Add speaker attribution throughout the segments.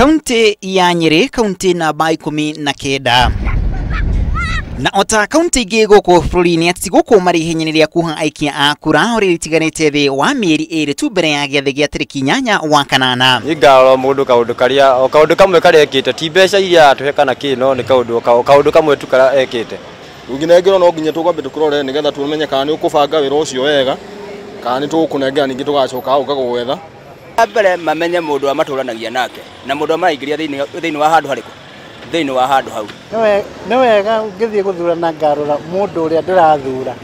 Speaker 1: Kaunti ya Nyeri, kaunti namba 19. Na ota kaunti ingĩ gũkũ bũrũri-inĩ atĩ gũkũ marĩ ihenya-inĩ rĩa kuha aikia a kura ũrĩa rĩtiganĩte thĩ wa mĩeri 2 tu mbere ya gĩathĩ gĩa tarĩki 8 wa kanana.
Speaker 2: Nĩngarora mũndũ kaũndũ karĩa o kaũndũ kamwe karĩa ekĩte, ti mbeca iria atũhe kana kĩ, no nĩ kaũndũ kamwe tu karĩa ekĩte.
Speaker 3: Ũngĩnengerwo no nginya tũkwambe tũkũrore nĩgetha tũmenye kana nĩ ũkũbanga wĩra ũcio wega kana nĩ tũgũkũnengera ningĩ tũgacoka hau ũkagwetha.
Speaker 4: Mbere mamenye mũndũ ũrĩa matũranagia nake na mũndũ ũrĩa maraingĩria thĩinĩ wa handũ harĩkũ, thĩinĩ wa handũ hau.
Speaker 5: Nĩ wega ngĩthiĩ gũthurana ngarora mũndũ ũrĩa ndĩrathura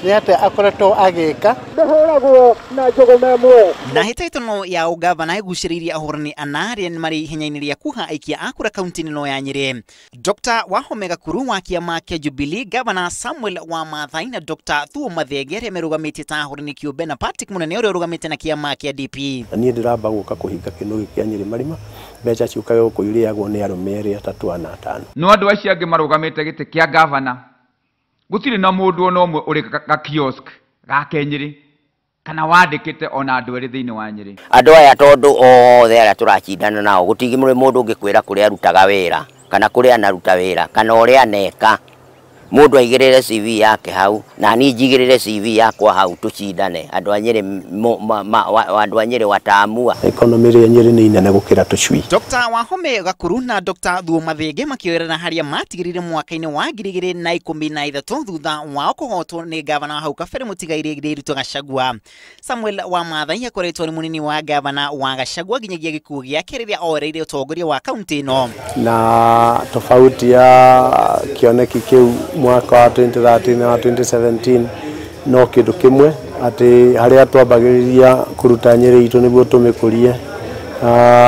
Speaker 5: nĩ atĩa akoretwo agĩka.
Speaker 6: Ndahũragwo na njũgũma ĩmwe.
Speaker 1: Na hĩtahĩtano ya ũgavana ĩgucĩrĩirie ahũrani ana arĩa marĩ ihenya-inĩ rĩa kuha aikia a kura kaunti-inĩ ĩno ya Nyeri. Dr. Wahome Gakuru wa kĩama kĩa Jubilee, Gavana Samuel Wamathai na Dr. Thuo Mathenge arĩa merũgamĩtie ta ahũrani kĩũmbe na Patrick Munene ũrĩa ũrũgamĩte na kĩama kĩa DP.
Speaker 7: Na niĩ ndĩramba gũka kũhinga kĩnũgĩ kĩa Nyeri marima, mbeca ciũkage gũkũ irĩagwo nĩ arũme erĩ atatũ ana atano.
Speaker 8: No andũ acio angĩ marũgamĩte gĩtĩ kĩa gavana gũtirĩ na mũndũ ona ũmwe ũrĩ ga kiosk gake Nyeri kana wandĩkĩte ona andũ erĩ thĩinĩ wa Nyeri.
Speaker 9: Andũ aya tondũ othe arĩa tũracindana nao gũtingĩ mũndũ ũngĩkwĩra kũrĩa arutaga wĩra kana kũrĩa anaruta wĩra kana ũrĩa aneka. Mũndũ aigĩrĩre CV yake hau na niĩ njigĩrĩre CV yakwa hau tũcindane. Andũ a Nyeri andũ a Nyeri wataamua.
Speaker 7: Economy ya Nyeri nĩ inene gũkĩra tũcui.
Speaker 1: Dr. Wahome Gakuru na Dr. Thuo Mathenge makĩoerera harĩa matigĩrĩire mwaka-inĩ wa 2013 thutha wao kũhotwo nĩ gavana wa hau kabere mũtigairĩ Ndiritu Gachagua. Samuel Wamathai akoretwo nĩ mũnini wa gavana wa Gachagua nginyagia gĩkuũ gĩake rĩrĩa oereire ũtongoria wa kaunti ĩno.
Speaker 7: Na tofauti ya kĩoneki kĩu mwaka wa 2013 na 2017 no kĩndũ kĩmwe, atĩ harĩa twambagĩrĩria kũruta Nyeri itũ nĩguo tũmĩkũrie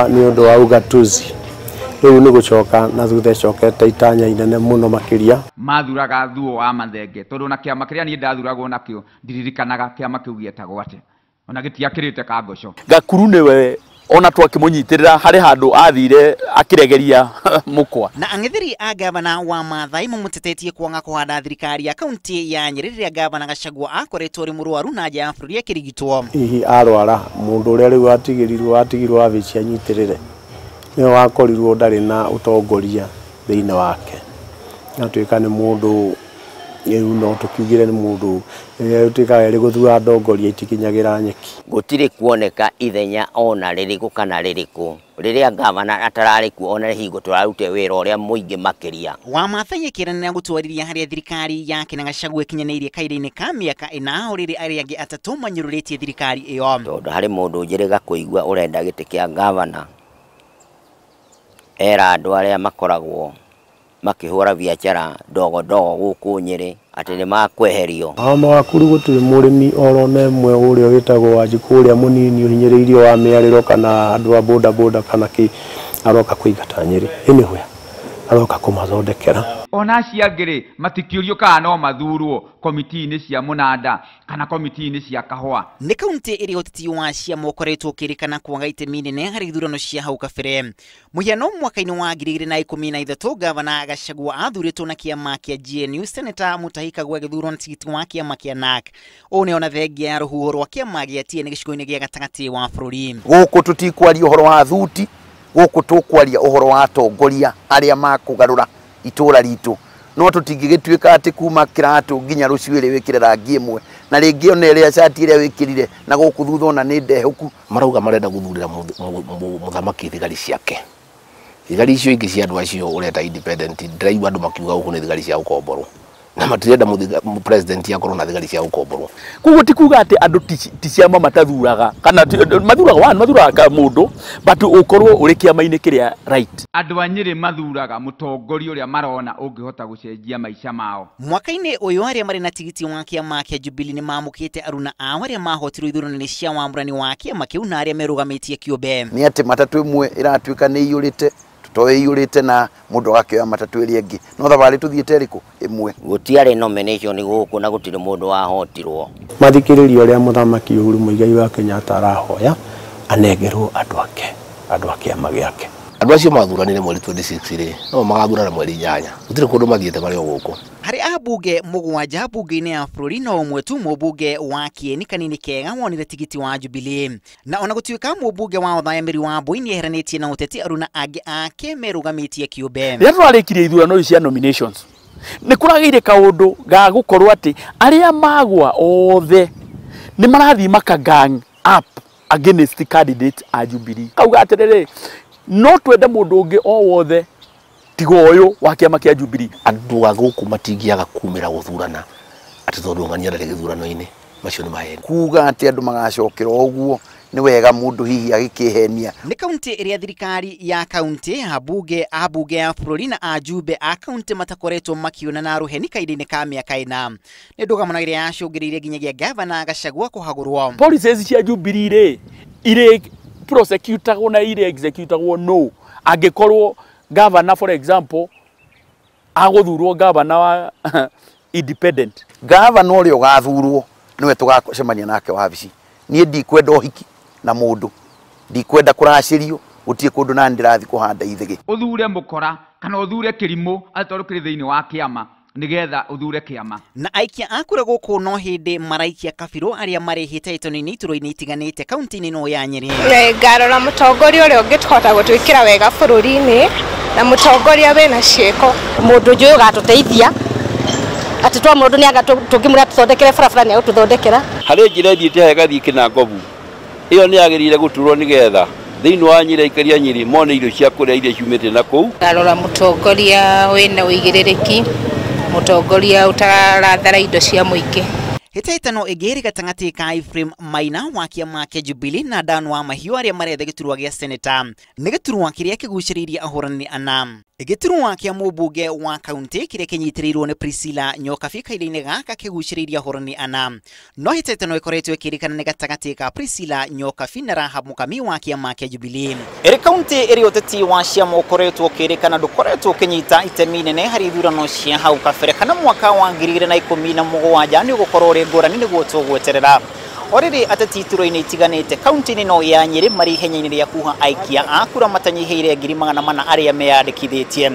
Speaker 7: nĩ ũndũ wa ugatuzi. Rĩu nĩ gũcoka na thutha ĩcokete itanya inene mũno makĩria.
Speaker 8: Mathuraga Thuo wa Mathenge tondũ na kĩama kĩrĩa niĩ ndathuragwo nakĩo ndiririkanaga kĩama kĩu gĩetagwo atĩa, ona gĩtiakĩrĩte Kangũco.
Speaker 10: Gakuru nĩwe ona twakĩmũnyitĩrĩra harĩ handũ athire akĩregeria mũkwa.
Speaker 1: Na ang'etheri a gavana Wamathai mamũtetetie kwaga kũhanda thirikari ya kaunti ya Nyeri rĩrĩa gavana Gachagua akoretwo arĩ mũrwaru na nja ya bũrũri akĩrigitwo.
Speaker 7: Hihi arwara mũndũ ũrĩa rĩu atigĩrirwo wabici anyitĩrĩre nĩwe wakorirwo ndarĩ na ũtongoria thĩinĩ wake, atuĩka nĩ mũndũ rĩu no tũkiugire nĩ mũndũ ũtuĩkaga erĩ gũthura ndongoria itikinyagĩra nyeki.
Speaker 9: Gũtirĩ kuoneka ithenya ona rĩrĩkũ kana rĩrĩkũ rĩrĩa gavana atararĩ kuo ona hingo tũrarute wĩra ũrĩa mũingĩ makĩria.
Speaker 1: Wamathai akĩranĩra gũtwarithia harĩa thirikari yake na Gachagua ĩkinyanĩirie kahinda-inĩ ka mĩaka 4 rĩrĩa arĩa angĩ atatũ manyũrũrĩtie thirikari ĩyo.
Speaker 9: Tondũ harĩ mũndũ njĩrĩga kũigua ũrenda gĩtĩ kĩa gavana era andũ arĩa makoragwo makĩhũra biacara ndogo ndogo gũkũ Nyeri atĩ nĩ makweherio.
Speaker 7: Wahome Gakuru gũtirĩ mũrĩmi oro na ĩmwe ũrĩa wĩtagwo Wanjikũ ũrĩa mũnini ũhinyĩrĩirio wa mĩarĩro kana andũ a boda boda kana kĩ aroka kũingata Nyeri anywhere aroka kũmathondekera.
Speaker 8: Ona acio angĩ rĩ matikĩũrio kana no mathurwo komiti-inĩ cia mũnanda kana komiti-inĩ cia kahũa.
Speaker 1: Nĩ kaunti ĩrĩa ũteti wa ciama ũkoretwo ũkĩrĩkana kwaga itemi inene harĩ ithurano cia hau kabere. Mũhiano mwaka-inĩ wa 2013 gavana Gachagua athurĩtwo na kĩama kĩa GNU, Seneta Mutahi Kagwe agĩthurwo na tigiti wa kĩama kĩa NARC. Ũũ nĩ ona thengia ya rũhuho rwa kĩama gĩa TN gĩcigo-inĩ gĩa gatagatĩ wa bũrũri.
Speaker 11: Gũkũ tũtikwaria ũhoro wa thuti, gũkũ tũkwaria ũhoro wa atongoria arĩa makũgarũra itũra ritũ. No tũtingĩgĩtuĩka atĩ kuma kĩratũ nginya rũcuĩrĩ wĩkĩre rangi ĩmwe na rĩngĩ ona ĩrĩa cati ĩrĩa wĩkĩrire na gũkũ thutha ona nĩ ndehũku.
Speaker 12: Marauga marenda gũthurĩra mũthamaki thigari ciake. Thigari icio ingĩ cia andũ acio ũreta independent ndĩraigua andũ makiuga gũkũ nĩ thigari cia gũkomborwo na matirenda president akorwo na thigari cia gũkomborwo.
Speaker 10: Koguo ti kuga atĩ andũ ti ciama matathuraga kana mathuraga one mathuraga mũndũ but ũkorwo ũrĩ kĩama-inĩ kĩrĩa right.
Speaker 8: Andũ a Nyeri mathuraga mũtongoria ũrĩa marona ũngĩhota gũcenjia maica mao.
Speaker 1: Mwaka-inĩ ũyũ arĩa marĩ na tigiti wa kĩama kĩa Jubilee nĩ mamũkĩte aruna ao arĩa mahotirwo ithurano-inĩ cia wamũrani wa kĩama kĩu na arĩa merũgamĩtie kĩũmbe.
Speaker 11: Nĩ atĩ matatũ ĩmwe ĩratuĩka nĩ ĩiyũrĩte tũtoĩ ĩiyũrĩte na mũndũ agakĩoya matatũ ĩrĩa ĩngĩ no thabarĩ tũthiĩte ĩrĩkũ ĩmwe.
Speaker 9: Gũtiarĩ nomination gũkũ na gũtirĩ mũndũ wahotirwo.
Speaker 7: Mathikĩrĩria ũrĩa mũthamaki Uhuru Muigai wa Kenyatta arahoya anengerwo andũ ake, andũ a kĩama gĩake.
Speaker 12: Andũ acio mathuranire mweri 26 rĩ, no magathurana mweri 8. Gũtirĩ kũndũ mathiĩte marĩ o gũkũ.
Speaker 1: Harĩ ambunge 7 bunge-inĩ ya bũrũri no ũmwe tu mũmbunge wa Kieni Kanini Kega wonire tigiti wa Jubilee. Na ona gũtuĩka mũmbunge wa Othaya Mary Wambui nĩeheranĩtie na ũteti, aruna angĩ ake merũgamĩtie kĩũmbe.
Speaker 10: Rĩrĩa tũrarĩkirie ithurano ici cia nominations, nĩ kũragĩire kaũndũ ga gũkorwo atĩ arĩa magwa othe nĩ marathiĩ maka gang up against candidate a Jubilee. Kauga atĩrĩrĩ, no twende mũndũ ũngĩ o wothe tiga ũyũ wa kĩama kĩa Jubilee.
Speaker 12: Andũ a gũkũ matingĩaga kumĩra gũthurana atĩ tondũ ng'ania ndarĩ gĩthurano-inĩ, macio nĩ maheni.
Speaker 11: Kuga atĩ andũ magacokera ũguo nĩ wega mũndũ hihi agĩkĩhenia.
Speaker 1: Nĩ kaunti ĩrĩa thirikari ya kaunti, ambunge ya bũrũri na ajumbe a kaunti matakoretwo makĩonana rũheni kahinda-inĩ ka mĩaka 4. Nĩ ndũgamano ĩrĩa yacũngĩrĩirie nginyagia gavana Gachagua kũhagũrwo.
Speaker 10: Policies cia Jubilee rĩ, irĩ prosecutagwo na irĩ executagwo no angĩkorwo governor, for example, agũthurwo governor wa independent.
Speaker 11: Governor ũrĩa ũgathurwo nĩwe tũgacemania nake wabici. Niĩ ndikwenda ũhiki na mũndũ, ndikwenda kũracĩrio, gũtirĩ kũndũ na ndĩrathiĩ kũhanda ithĩgĩ.
Speaker 8: Ũthure mũkora kana ũthure kĩrimũ atĩ tondũ kĩrĩ thĩinĩ wa kĩama nĩgetha ũthure kĩama.
Speaker 1: Na aikia a kura gũkũ no hĩndĩ maraikia kabirũ arĩa marĩhĩte itoni-inĩ itũra-inĩ itiganĩte kaunti-inĩ ĩno ya Nyĩrĩ.
Speaker 13: Ngarora mũtongoria ũrĩa ũngĩtũhota gũtwĩkĩra wega bũrũri-inĩ na mũtongoria wĩna ciĩko.
Speaker 14: Mũndũ njũĩ ũgatũteithia atĩ twa mũndũ nĩanga tũngĩmwĩra tũthondekere barabara nĩagũtũthondekera.
Speaker 15: Harĩ njĩra ĩthiĩte ĩgathiĩ Kĩnangobu, ĩyo nĩ yagĩrĩire gũturwo nĩgetha thĩinĩ wa Nyĩrĩ aikari a Nyĩrĩ mone irio cia kũrĩa iria ciumĩte na kũu.
Speaker 16: Ngarora mũtongoria wĩna ũigĩrĩrĩki, mũtongoria ũtarathara indo cia mũingĩ.
Speaker 1: Hĩtahĩtano ĩngĩ ĩrĩ gatagatĩ ka Ephraim Maina wa kĩama kĩa Jubilee na Dan wa Mahiũ arĩa maretha gĩturwa gĩa seneta. Nĩ gĩturwa kĩrĩa kĩgucĩrĩirie ahũrani ana. Gĩturwa kĩa mũmbunge wa kaunti kĩrĩa kĩnyitĩrĩirwo nĩ Priscilla Nyokabi kahinda-inĩ gaka kĩgucĩrĩirie ahũrani ana. No hĩtahĩtano ĩkoretwo ĩkĩrĩkana nĩ gatagatĩ ka Priscilla Nyokabi na Rahab Mukami wa kĩama kĩa Jubilee. Ĩrĩ kaunti ĩrĩ ũteti wa ciama ũkoretwo ũkĩrĩkana ndũkoretwo ũkĩnyita itemi nene harĩ ithurano cia hau kabere kana mwaka wa 2017 nĩ ũgũkorwo ũrĩ ngũrani nĩguo tũgweterera. O rĩrĩ ateti itũra-inĩ itiganĩte kaunti-inĩ ĩno ya Nyĩrĩ marĩ ihenya-inĩ rĩa kuha aikia a kura matanyihĩire 400,000 arĩa meyandĩkithĩtie.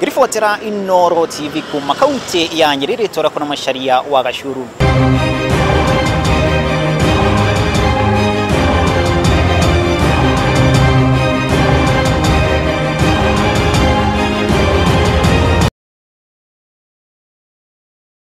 Speaker 1: Ngĩribotera Inooro TV kuma kaunti ya Nyĩrĩ, rĩtwa rĩakwa na Macharia wa Gacuru.